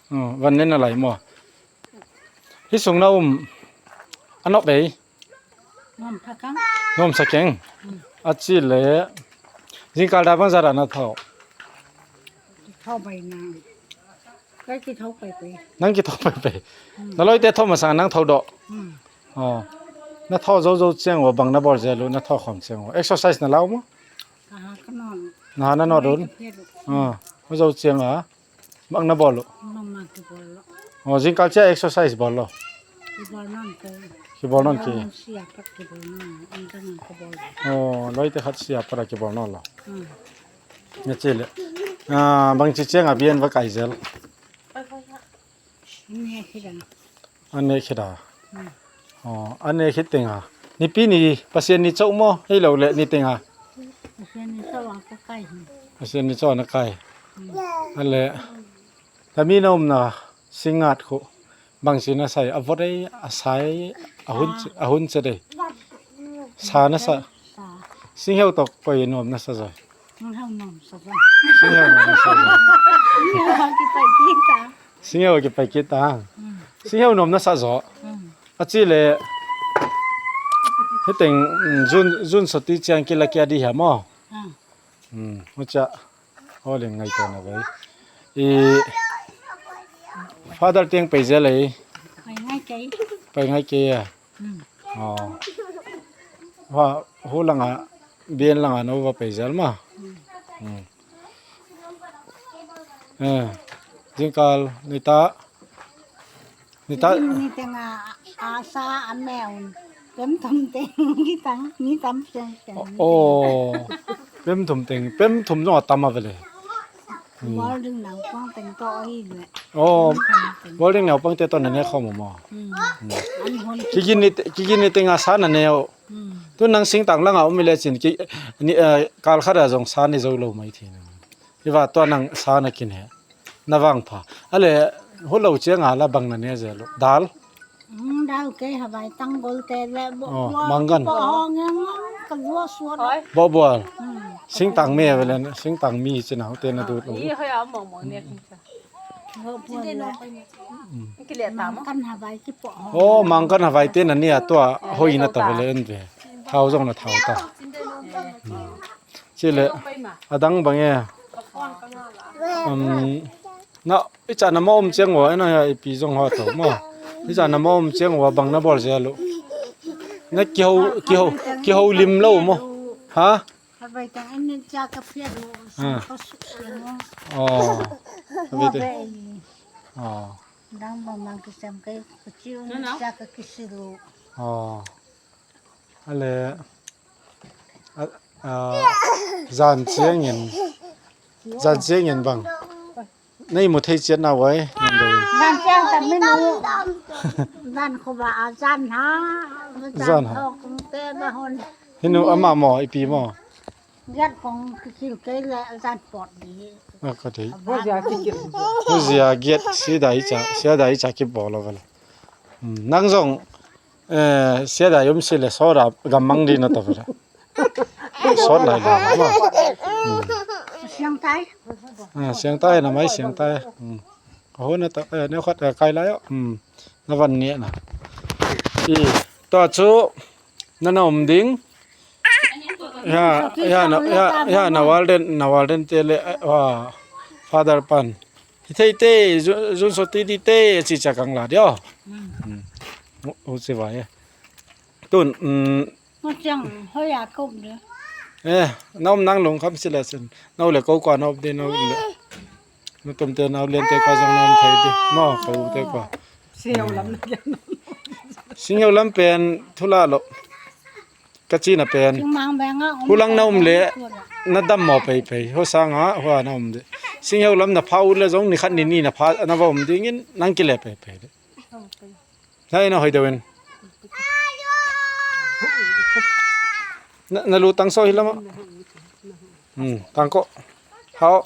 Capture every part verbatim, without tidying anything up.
Van ne na lai maw? Hih sung na um a nop ei. Nuam sa keng. A ci le zingkal da bang zara na tho? Nang kitho paipei. Na lawite tho masang nang tho dawh. Na tho zozo ciang uh bang na bawl zel uh, na tho khawm ciang uh exercise na lau maw? Na ha na nawt un. Zo ciang a bang na bawl uh? Zingkal cia exercise bawl lo? Kibawl nawn ki. Lawite khat sia pat a kibawl nawn lo. Na ci le bangci ciang a bian va kai zel? A neh khit a. A neh khit teng a, nipi ni, Pasian ni coh maw, hei lo le ni teng a? Pasian ni coh a na kai. A le tami na umna Singngat khu bangci na sa ei? A vot ei, a sa ei, a hun cet ei? Sa na sa. Singheu tawh koi nuam na sa zaw? Singheu nuam na sa zaw. Singheu kipai kit a. Singheu nuam na sa zaw. A ci le hiteng June sawti ciang kila kia di hia maw? Hucia. Aw leng ngaihtuahna vei. Father tiang pei zel ei? Pai ngai kei a. Hu langa bian langa no va pei zel ma? Zingkal nita. Nita. Niteng a sa a meun pemthum teng kitang, nitam siang siang. Aw, pemthum teng, pemthum zong a tam a vele. Boarding naupang teng tawh ahi ve. Aw, boarding naupangte tawh na ne khawm uh maw? Kigin ni teng a sa na ne uh. Tu nang singtang langa um i lecin kal khat a zong sa ne zo lo mai thei na. Hi va tua nang sa na kine. Na vangpha. A le hu lo cianga la bang na ne zel uh? Dal. Dal kei, Hawaii tanggolte le bawhbual. Manggan. Bawhbual. Singtang mi a vele, singtang mi cinaute na dut uh. Mangkan Hawaii te na nia tua hoih na ta vele en ve. Thau zong na thau ta. Cile a dang bang e. Na i cana ma om ciang ua, ena ya ipi zong haw to ma. I cana ma om ciang ua bang na bawl zel uh? Na kiho, kiho, kiho lim lo maw? Ha? Aw. Aw. Aw. A le zan ciangin, zan ciangin bang na i mu thei ciat na uai. Zan ciang tam min uh. Zan khuba a zan ha. Zan ha. Hinu ama maw, ipi maw? Giat kong kikil kei le zan pawt di. Huzia giat sida i ca, sida i ca kibawl lo vele. Nang zong sida i um si le sawda gammang di na ta vele. Sawt lai lo ma. Siangtai. Siangtai na mai siangtai. Aho na ta ne khat kai lai. Na van ngiahna. I tua cu na na om ding. Ya, ya, na walden, na walden te le Father pan. Hi thei te, zun soti di te ci ca kang la dio. Hu ci vai. Tun. Ngacang hoya kop de. Eh, na om nang lungkham si le sin. Na u le ko kua na om de na u le. Na tumte na u liante kua zong na om thei di. Maw, ko ute kua. Singheu lam na kian. Singheu lam pen thula lo. Ka cina pen. Hulang na om le na dam maw peipei. Ho sanga hua na om de. Singheu lam na pha ut le zong ni khat ni ni na pha na va om dingin nang kile peipei de. Lai na hoi deuh in. Na lu tang so hi lama. Tang ko. Hau.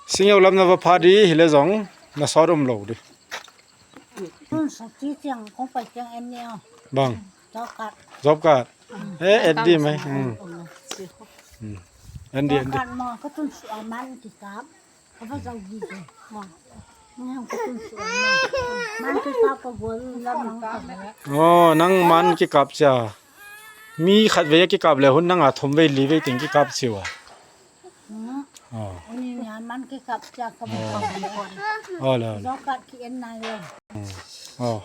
Singeu lam na va pha di hi le zong na sawt um lo di. Bang. Job card. Eh, et di mai. En di, en di. Ka va zau hi ve. Nang ka tun suan ma. Man kikap ka gual lam mang ka ve. Aw, nang man kikap cia. Mi khat vei a kikap le hun nang a thum vei li vei ting kikap cia. Hmm. Aw. Uni nia man kikap cia ka va zau hi ve. Aw, le, le. Zau kat ki en nai lo. Aw.